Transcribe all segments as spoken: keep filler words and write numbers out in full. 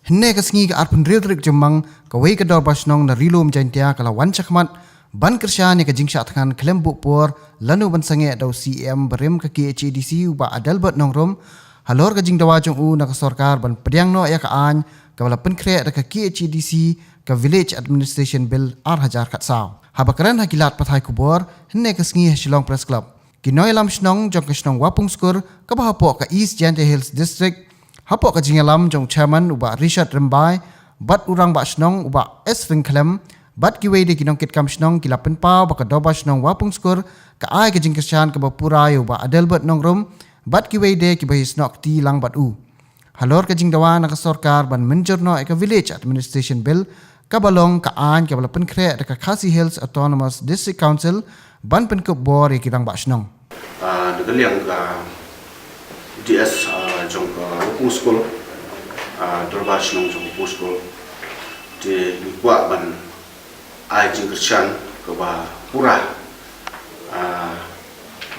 Hynne ka sngi ka arphew hynriew tarik Jymmang, kawei ka dorbar shnong na Ri-lum Jaintia ka la wan shakhmat ban kyrshan ïa ka jingshah thngan khlem buh por lano ban sangeh da u C E M barim ka K H A D C u Bah Adelbert Nongrum, halor ka jingdawa jong u na ka sorkar ban pdiang noh ïa ka aiñ kaba la pynkhreh da ka K H A D C, ka Village Administration Bill ar hajar khatsaw. Haba kren ha ki lad pathai khubor hynne ka sngi ha Shillong Press Club, ki nongïalam shnong jong ka shnong Wapungskur kaba hapoh ka East Jaintia Hills District, hapoh ka jingïalam jong u Chairman u Bah Richard Rymbai bad u Rangbah Shnong u Bah S Ryngkhlem bad kiwei de ki nongkitkam shnong, ki la pynpaw ba ka dorbar shnong Wapungskur ka ai ka jingkyrshan kaba pura ïa u Bah Adelbert Nongrum bad kiwei de kiba ïasnoh kti lang bad u halor ka jingdawa na ka sorkar ban mynjur noh ïa ka Village Administration Bill, kaba long ka aiñ kaba la pynkhreh da ka Khasi Hills Autonomous District Council, ban pynkup bor ïa ki rangbah shnong. Ah, na ka liang ka D S, ah, jong ka Wapungskur, ah, dorbar shnong jong Wapungskur, te ngi kwah ban ai jingkyrshan kaba pura, ah,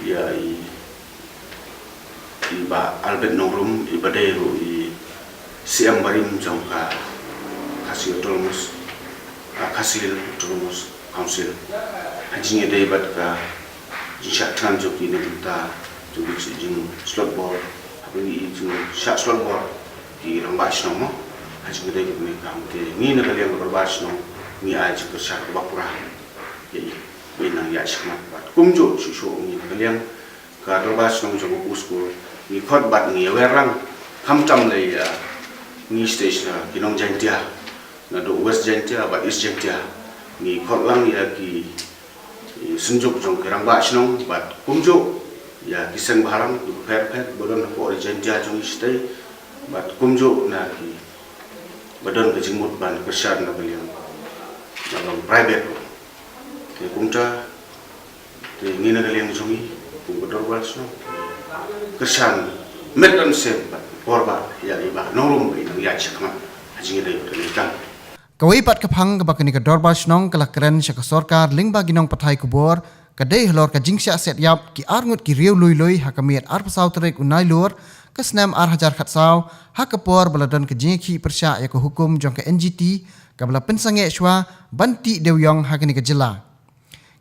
ïa i, i Bah Albert Nongrum, iba dei ruh i C M barim jong ka Khasi Autonomous, ah, Khasi Hills Autonomous Council. Ha jingïadei bad ka jingshah thngan jong ki na ka bynta jong ka jingslot bor, ha ka jingshah slot bor ki rangbah shnong mo. Ha jingïadei bad kane ka kam te ngi na ka liang ka dorbar shnong ngi ai jingkyrshan kaba pura ïa i, ba in nang ïaid shakhmat bad kumjuh shuh shuh ngi na ka liang ka dorbar shnong jong Wapungskur ngi khot bad ngi aware lang, khamtam lei ïa ngi stage na ki nong Jaintia, naduh West Jaintia bad East Jaintia, ngi khot lang ïa ki, ki synjuk jong ki rangbah shnong bad kumjuh ïa ki seng bhalang ki pher pher ba don hapoh ri Jaintia jong ngi shatei bad kumjuh na ki ba don ka jingmut ban kyrshan na ka liang na long private ruh. Te kumta te ngi na ka liang jong ngi kum ka dorbar shnong kyrshan met don sem bad por ba ïa i Bah Nongrum ba in nang ïaid shakhmat ha jingïadei bad kane ka kam. Kawei pat ka phang kaba kane ka dorbar shnong ka la kren sha ka sorkar lyngba ki nongpathai khubor ka dei halor ka jingshah set ïap ki arngut ki riew lui lui ha ka miet arphew saw tarik u Nailur ka snem ar hajar khatsaw, ha ka por ba la don ka jingïakhih pyrshah ïa ka hukum jong ka N G T kaba la pynsangeh shuwa ban tih dewïong ha kane ka jylla.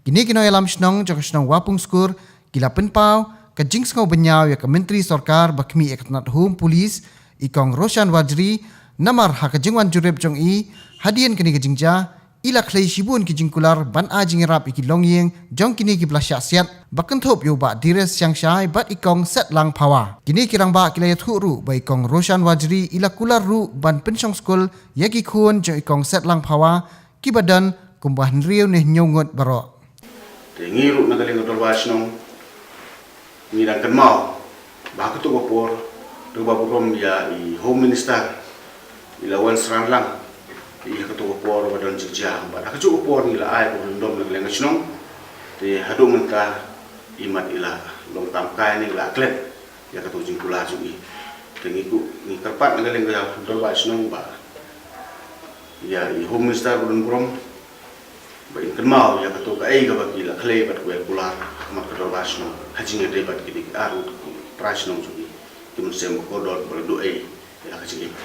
Kine ki nongïalam shnong jong ka shnong Wapungskur ki la pynpaw ka jingsngew bynñiaw ïa ka Myntri Sorkar ba khmih ïa ka tnat Home Police, i Kong Roshan Warjri, namar ha ka jingwan jurip jong i hadien kane ka jingjia, i la khlei shibun ki jingkular ban ai jingïarap ïa ki longïing jong kine kiba la shah siat, ba kynthup ïa u Bah Dires Shangshai bad i Kong Setlang Phawa. Kine ki rangbah ki la ïathuh ruh ba i Kong Roshan Warjri i la kular ruh ban pynshong skul ïa ki khun jong i Kong Setlang Phawa, kiba don kumba hynriew ne hynñiew ngut baroh. Te ngi ruh na ka liang ka dorbar shnong ngi dang kynmaw ba ha kato ka por, da kaba burom ïa i Home Minister i la wan sdang lang, i ha kato ka por ba don jingjia, bad ha kato ka por ngi la ai ka jingdom na ka liang ka shnong. Te haduh mynta i mat i la long tam kai ne i la klet ïa kato ka jingkular jong i. Te ngi ku, ngi kyrpad na ka liang ka dorbar shnong ba ïa i Home Minister ba don burom ba in kynmaw ïa kato kaei kaba ki la khlei bad kaba kular ha khmat ka dorbar shnong ha jingïadei bad kine ki arngut ki para shnong jong ngi, ki mynsiem ba kordor ba la duh ei ïa ka jingim.